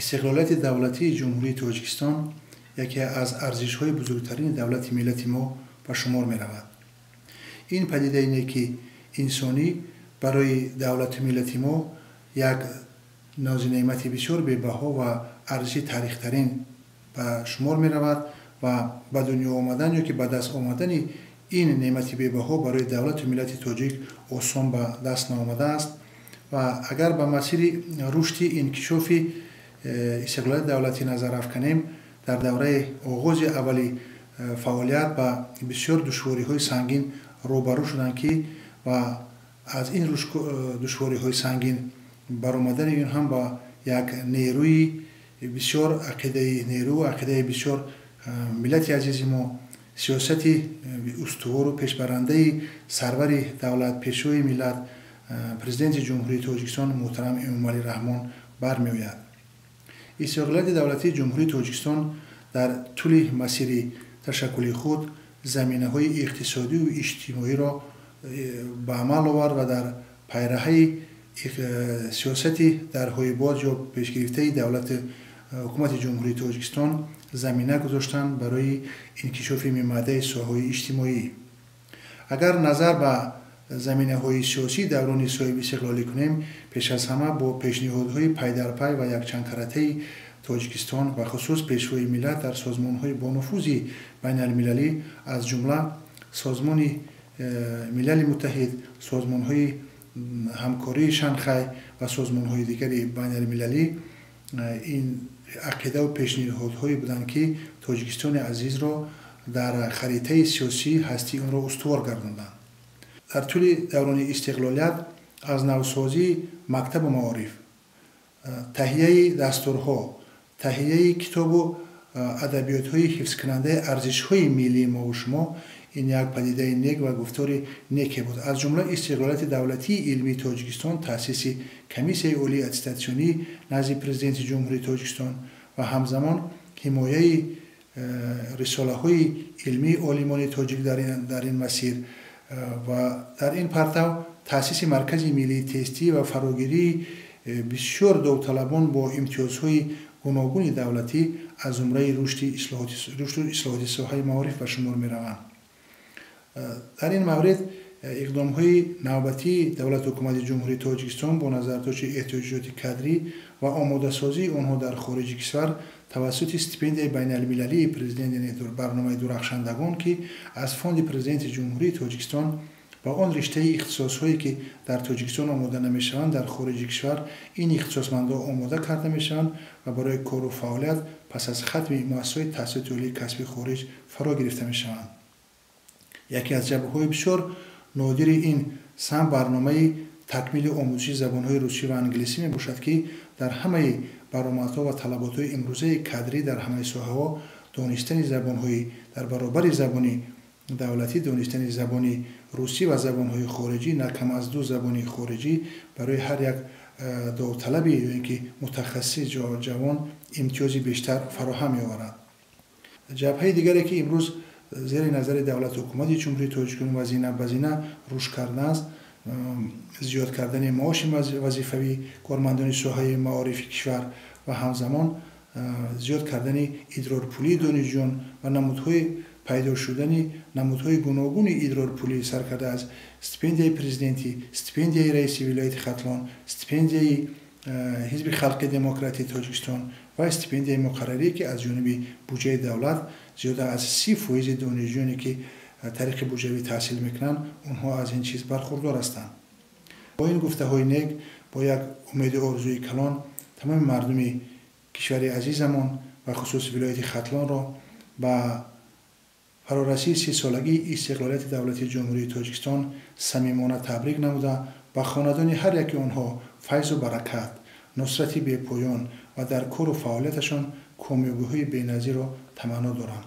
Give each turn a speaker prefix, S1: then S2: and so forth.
S1: Истиқлолияти давлатии Ҷумҳурии Тоҷикистон яке аз арзишҳои бузургтарини давлати миллати мо ба шумор меравад. Ин падидаи неки инсонӣ барои давлату миллати мо як нози неъмати бисёр бебаҳо ва арзиши таърихтарин ба шумор меравад ва ба дунё омадан ё ки ба даст омадани ин неъмати бебаҳо барои давлату миллати тоҷик осон ба даст наомадааст. Ва агар ба масири рушди инкишофи истиқлолияти давлатӣ назар афканем, дар давраи оғози аввали фаъолият ба бисёр душвориҳои сангин рӯбарӯ шуданд, ки ва аз ин душвориҳои сангин баромадани ин ҳам ба як нерӯи бисёр ақидаи нерӯ ақидаи бисёр миллати азизи мо, сиёсати устувору пешбарандаи сарвари давлат, пешвои миллат, Президенти Ҷумҳурии Тоҷикистон муҳтарам Эмомалӣ Раҳмон бармеояд. Истиқлолияти давлатии Ҷумҳурии Тоҷикистон дар тӯли масири ташаккули худ заминаҳои иқтисодию иҷтимоиро ба амал овард ва дар пайраҳаи сиёсати дарҳои боз ё пешгирифтаи давлати ҳукумати Ҷумҳурии Тоҷикистон замина гузоштанд барои инкишофи мемаъдаи соҳаҳои иҷтимоӣ. Агар назар ба заминаҳои сиёсии даврони соҳибистиқлолӣ кунем, пеш аз ҳама бо пешниҳодҳои пайдарпай ва якчандкаратаи Тоҷикистон ва хусус пешвои миллат дар созмонҳои бонуфузи байналмилалӣ, аз ҷумла Созмони Милали Муттаҳид, созмонҳои ҳамкории Шанхай ва созмонҳои дигари байналмилалӣ, ин ақидаву пешниҳодҳое буданд, ки Тоҷикистони азизро дар харитаи сиёсӣ ҳастии онро устувор гардонданд. Дар тӯли даврони истиқлолият аз навсозии мактабу маориф, таҳияи дастурҳо, таҳияи китобу адабиётҳои ҳифзкунандаи арзишҳои миллии мову шумо ин як падидаи нек ва гуфтори неке буд. Аз ҷумла истиқлолияти давлатии илмии Тоҷикистон, таъсиси Комиссияи олии аттестатсионӣ назди Президенти Ҷумҳурии Тоҷикистон ва ҳамзамон ҳимояи рисолаҳои илмии олимони тоҷик дар ин масир ва дар ин партав таъсиси Маркази миллии тестӣ ва фарогирии бисёр довталабон бо имтиёзҳои гуногуни давлатӣ аз зумраи рушди ислоҳоти соҳаи маориф ба шумор мераванд. Дар ин маврид иқдомҳои навбатии давлату ҳукумати Ҷумҳурии Тоҷикистон бо назардошти эҳтиёҷоти кадрӣ ва омодасозии онҳо дар хориҷи кишвар тавассути стипендияи байналмилалии президент, яъне барномаи дурахшандагон, ки аз фонди Президенти Ҷумҳурии Тоҷикистон ба он риштаи ихтисосҳое, ки дар Тоҷикистон омода намешаванд, дар хориҷи кишвар ин ихтисосмандҳо омода карда мешаванд ва барои кору фаъолият пас аз хатми муассисаҳои таҳсилоти олии касби хориҷ фаро гирифта мешаванд. Яке аз ҷабҳаҳои бисёр нодири ин самт барномаи такмили омӯзиши забонҳои русӣ ва англисӣ мебошад, ки дар ҳамаи баромадҳо ва талаботҳои имрӯзаи кадрӣ дар ҳамаи соҳаҳо донистани забонҳои дар баробари забони давлатӣ донистани забони русӣ ва забонҳои хориҷӣ, на кам аз ду забони хориҷӣ, барои ҳар як довталаби ё ин ки мутахассиси ҷавон имтиёзи бештар фароҳам меоварад. Ҷабҳаи дигаре, ки имрӯз зери назари давлату ҳукумати Ҷумҳурии Тоҷикистон ва зина ба зина рушд кардааст, зиёд кардани маоши вазифавии кормандони соҳаи маорифи кишвар ва ҳамзамон зиёд кардани идрорпулии донишҷӯён ва намудҳои пайдо шудани намудҳои гуногуни идрорпулӣ, саркарда аз стипендияи президентӣ, стипендияи раиси вилояти Хатлон, стипендияи Ҳизби халқи демократии Тоҷикистон ва стипендияи муқаррарӣ, ки аз ҷониби буҷаи давлат зиёда аз 30% донишҷӯёне, ки тариқи буҷавӣ таҳсил мекунанд, онҳо аз ин чиз бархурдор ҳастанд. Бо ин гуфтаҳои нек, бо як умеду орзуи калон тамоми мардуми кишвари азизамон ва хусус вилояти Хатлонро ба фарорасии 30-солагии истиқлолияти давлатии Ҷумҳурии Тоҷикистон самимона табрик намуда, ба хонадони ҳар яки онҳо файзу баракат, нусрати бепоён ва дар кору фаъолияташон комёбиҳои беназирро таманно дорам.